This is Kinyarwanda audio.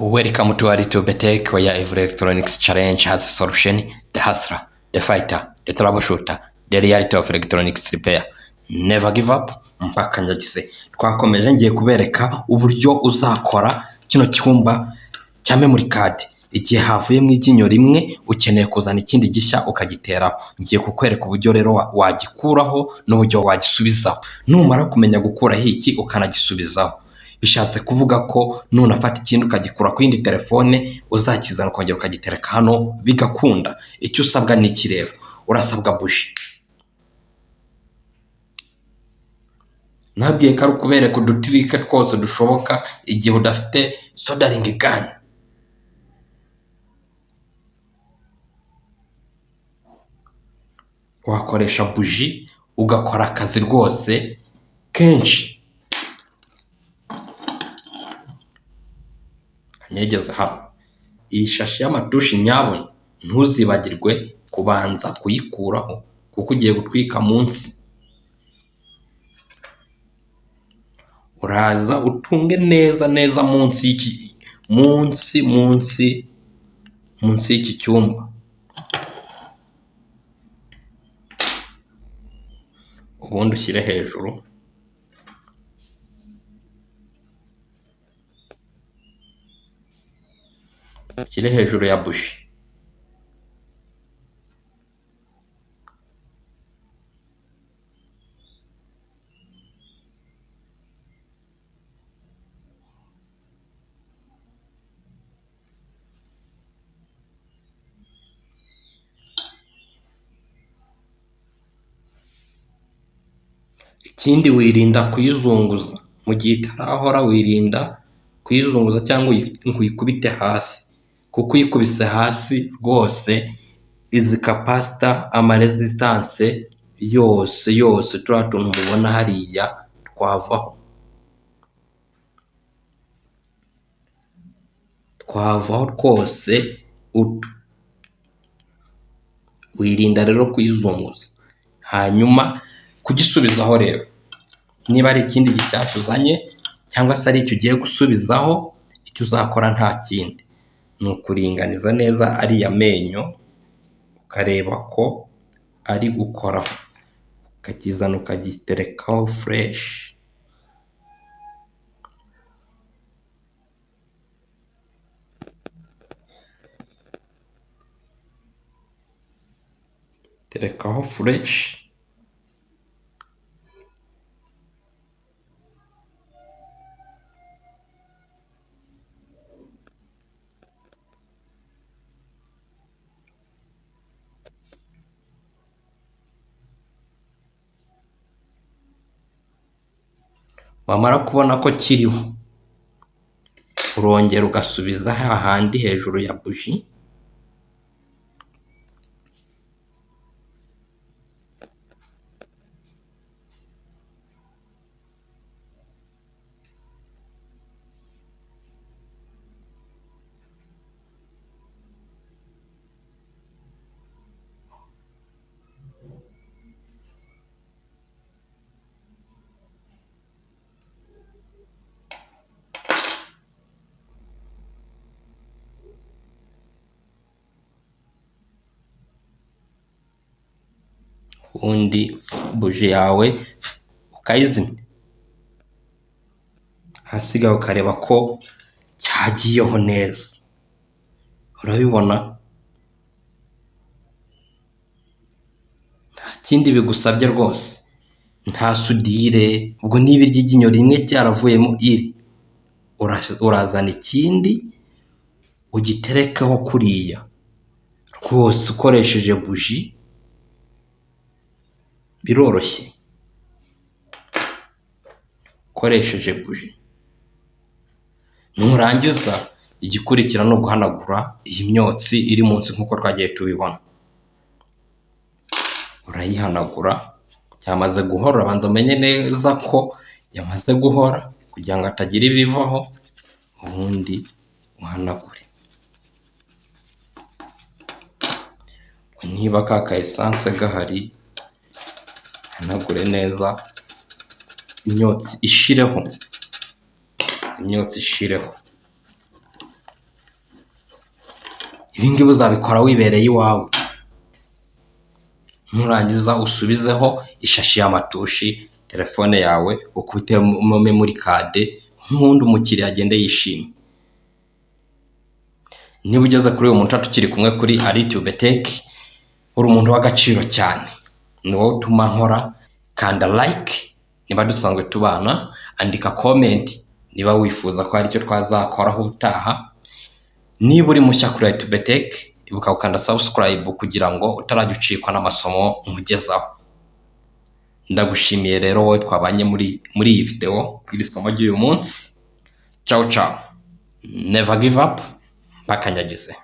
Welcome to Aritube Tech, where every electronics challenge has a solution. The hustler, the fighter, the troubleshooter, the reality of electronics repair. Never give up mpaka njagize. Twakomeje, ngiye kubereka uburyo uzakora kino cyumba cya memory card. Igihe havuyemo iryinyo rimwe ukeneye kuzana ikindi gishya ukagiteraho. Ngiye kukwereka uburyo rero wagikuraho n'uburyo wagisubizaho. Numara kumenya gukuraho iki ukanagisubizaho, bishatse kuvuga ko nunafata ikindi ukagikura ku yindi telefone uzakizana ukongera ukagitereka hano bigakunda. Icyo usabwa ni iki rero? Urasabwa buji. Nabwiye ko ari ukubereka udutirike twose dushoboka igihe udafite soldering gun. Wakoresha buji ugakora akazi rwose kenshi. Nyegeze hano iyi shashi y'amatushi nyabona, ntuzibagirwe kubanza kuyikuraho kuko ugiye gutwika munsi. Uraza utunge neza neza munsi y'iki, munsi munsi munsi y'iki cyumba, ubundi ushyire hejuru. Ushyire hejuru ya buji. Ikindi wirinda kuyizunguza mu gihe itarahora, wirinda kuyizunguza cyangwa ngo uyikubite hasi, kuko uyikubise hasi rwose izi kapasita, amaresistance yose yose turiya tuntu mubona hariya twavaho, twavaho twose utu. Wirinda rero kuyizunguza. Hanyuma kugisubizaho rero, niba ari ikindi gishyashya uzanye cyangwa se ari icyo ugiye gusubizaho, icyo uzakora nta kindi ni ukuringaniza neza ariya menyo, ukareba ko ari gukoraho, ukakizana ukagiterekaho fureshi. Terekaho fureshi. Wamara kubona ko kiriho, urongera ugasubiza hahandi hejuru ya buji. Ubundi buji yawe ukayizimya, ahasigaye ukareba ko cyagiyeho neza. Urabibona nta kindi bigusabye rwose, nta sudire. Ubwo niba iryinyo rimwe ryaravuyemo iri, urazana ikindi ugiterekeho kuriya rwose ukoresheje buji, biroroshye ukoresheje buji. Nurangiza igikurikira ni uguhanagura iyi myotsi iri munsi nk'uko twagiye tubibona. Urayihanagura, cyamaze guhora, urabanza umenye neza ko yamaze guhora kugira ngo hatagira ibivaho, ubundi uhanagure. Niba ka ka esanse gahari, uhanagure neza imyotsi ishireho, imyotsi ishireho. Ibi ngibi uzabikora wibereye iwawe. Nurangiza usubizeho ishashi y'amatushi, telefone yawe ukubitemo memory card, nk'ubundi umukiriya agende yishimye. Niba ugeze kuri uyu munota tukiri kumwe kuri Aritube Tech, uri umuntu w'agaciro cyane, ni wowe utuma nkora. Kanda like niba dusanzwe tubana, andika comment niba wifuza ko hari icyo twazakoraho ubutaha. Niba uri mushya kuri Aritube Tech, ibuka gukanda subscribe kugira ngo utarajya ucikwa n'amasomo nkugezaho. Ndagushimiye rero wowe twabanye muri iyi video, kuri iri somo ry'uyu munsi. Ciao ciao, never give up, mpaka nyagize.